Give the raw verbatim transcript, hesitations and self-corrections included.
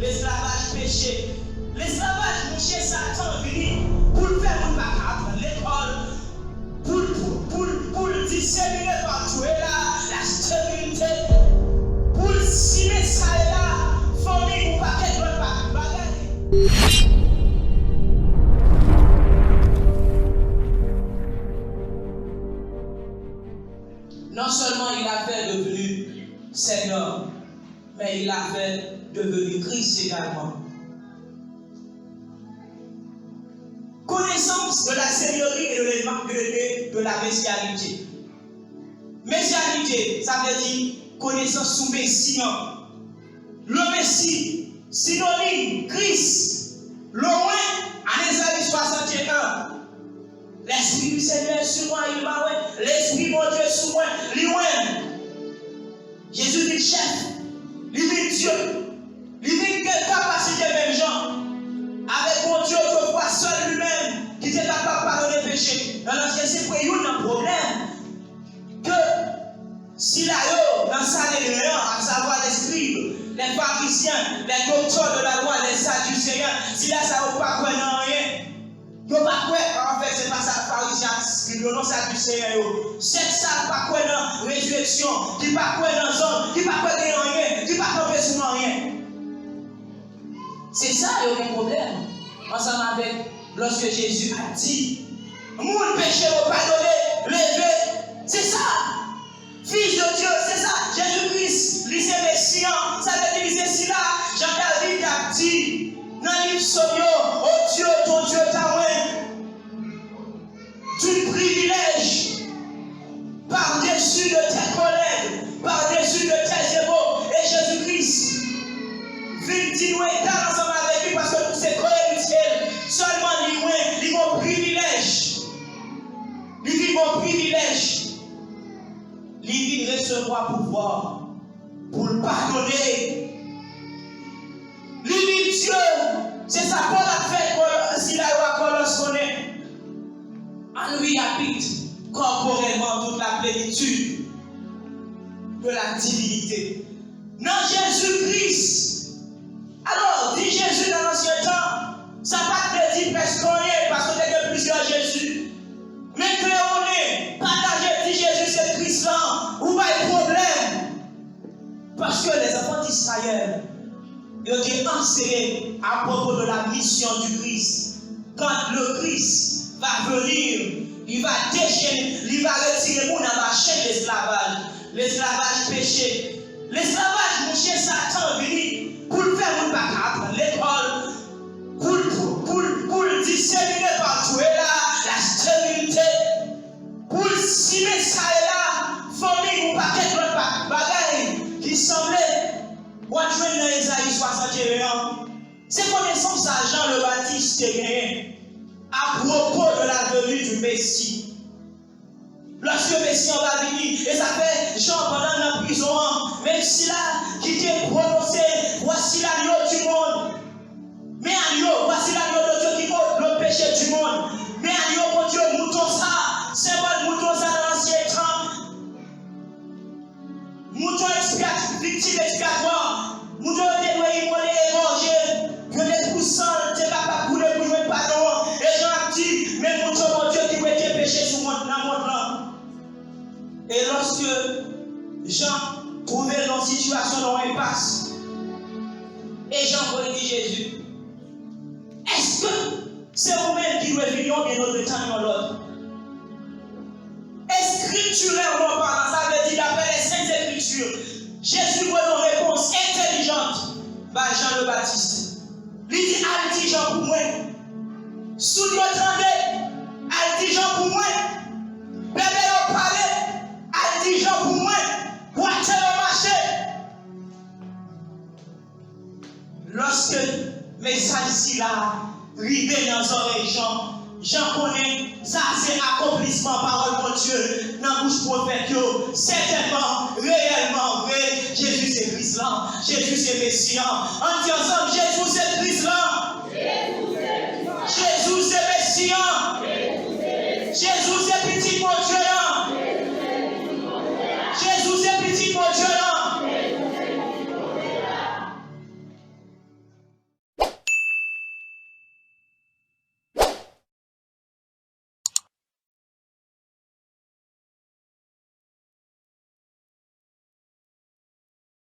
Lesklavaj peche. Lesklavaj mouche Satan vini pou l fè moun pa ka aprann lekòl, pou l, pou, pou l, pou l disemine pa Dye la, la stérilite, pou l simen sa e la, fanmi, yon pakèt lòt ba-, bagay. Non seulement il a fait devenir Seigneur, mais il a fait devenir Christ également. Connaissance de la Seigneurie et de la, de, de, de la messianité. Messianité, sa vle di konesans sou Mesi an. Le Messie, synonyme, Christ. Loin, en Ésaïe soixante et un. L'Esprit du Seigneur est sur moi, il m'a oint. Lespri Bondye sou mwen, li oint m. Jezi vin chèf, li vin Dye, li vin gen kapasite menm jan avèk Bondye otrefwa, sèl li menm ki te kapab padone peche. Nan Ansyen, se premye youn nan pwoblèm ke sila yo nan Sanedren an, asavwa lè skrib, lè farizyen, lè doktè de la lwa, lè sadiseyen, sila sa yo pa kwè nan anyen. Yo pa kwè, anfèt, se pa sa farizyen ak skrib yo, non, sadiseyen yo. Sèk sa ki pa kwè nan rezireksyon, ki pa kwè nan zòm, ki pa kwè gen anyen, ki pa kanpe sou anyen. Se sa yo gen pwoblèm ansanm avèk lòske Jezi ap di moun peche yo padone, leve. Se sa. Fils de Dieu, se sa, Jezi Kris, li se Mesi an, sa vle di li se sila, jan David t ap di nan liv Sòm yo, O Dieu, ton Dieu t'a oint d'un privilège par-dessus de tes collègues, par-dessus de tes égaux. E Jezi Kris vin di nou egal ansanm avèk li paske nou se koeritye l. Sèlman li oint, li gon privilèj. Li vin gon privilèj. Li vin resevwa pouvwa pou l padone. Li vin Dye. Se sa Pòl ap fè Kòl-, sila yo a Kòlòs konnen. En lui habite corporellement toute la plénitude de la divinité. Nan Jezi Kris. Alò, di Jezi nan ansyen tan, sa pa t vle di prèske anyen, paske te gen plizyè Jezi. Men klewonnen, pataje, di Jezi se Kris lan, ou bay pwoblèm. Paske les enfants d'Israël, yo te anseye apwopo de la mission du Christ. Quand le Christ va venir, li va dechen-, li va retire moun anba chenn lesklavaj, lesklavaj peche. Lesklavaj mouche Satan vini pou l fè moun pa ka aprann lekòl, pou l, pou, pou l, pou l disemine pa Dye la, la stérilite, pou l simen sa e la, fanmi, yon pakèt lòt ba-, bagay ki sanble w ap jwenn nan Ezayi swasanteyen an. Se konesans sa Jan le Batis te genyen apwopo de la venue du Messie. Lòske Mesi an va vini, e sa fè Jan, pandan l nan prizon an, menm sila ki te pwononse, Voici l'agneau du monde. Men agneau, voici l'agneau de Dieu qui ôte le péché du monde. Men agneau Bondye, mouton sa, senbòl mouton sa nan ansyen tan. Mouton ekspyat-, viktim ekspyatwa. Mouton yo te dwe imole, egòje. Yo te pou san l te kapab koule pou jwenn padon an. E Jan ap di, men mouton Bondye ki wete peche sou mond, nan mond lan. E lòske Jan twouve l nan yon sitiyasyon, nan yon enpas, e Jan voye di Jezi, èske se ou menm ki dwe vini oubyen nou dwe tann yon lòt? Eskritirèlman palan, sa vle di daprè les Saintes Écritures, Jezi voye yon repons entèlijan bay Jan le Batis. Li di, al di Jan pou mwen. Soud yo tande, al di Jan pou mwen. Bèbè yo pale, al di Jan pou mwen. Bwate yo mache. Lòske mesaj sila rive nan zòrèy Jan, Jan konnen sa se akonplisman pawòl Bondye nan bouch pwofèt yo. Sètènman, reyèlman vre, Jezi se Kris lan. Jezi se Mesi an. Ann di ansanm, Jezi se Kris lan. Jezi se Mesi an. Jezi se Pitit Bondye.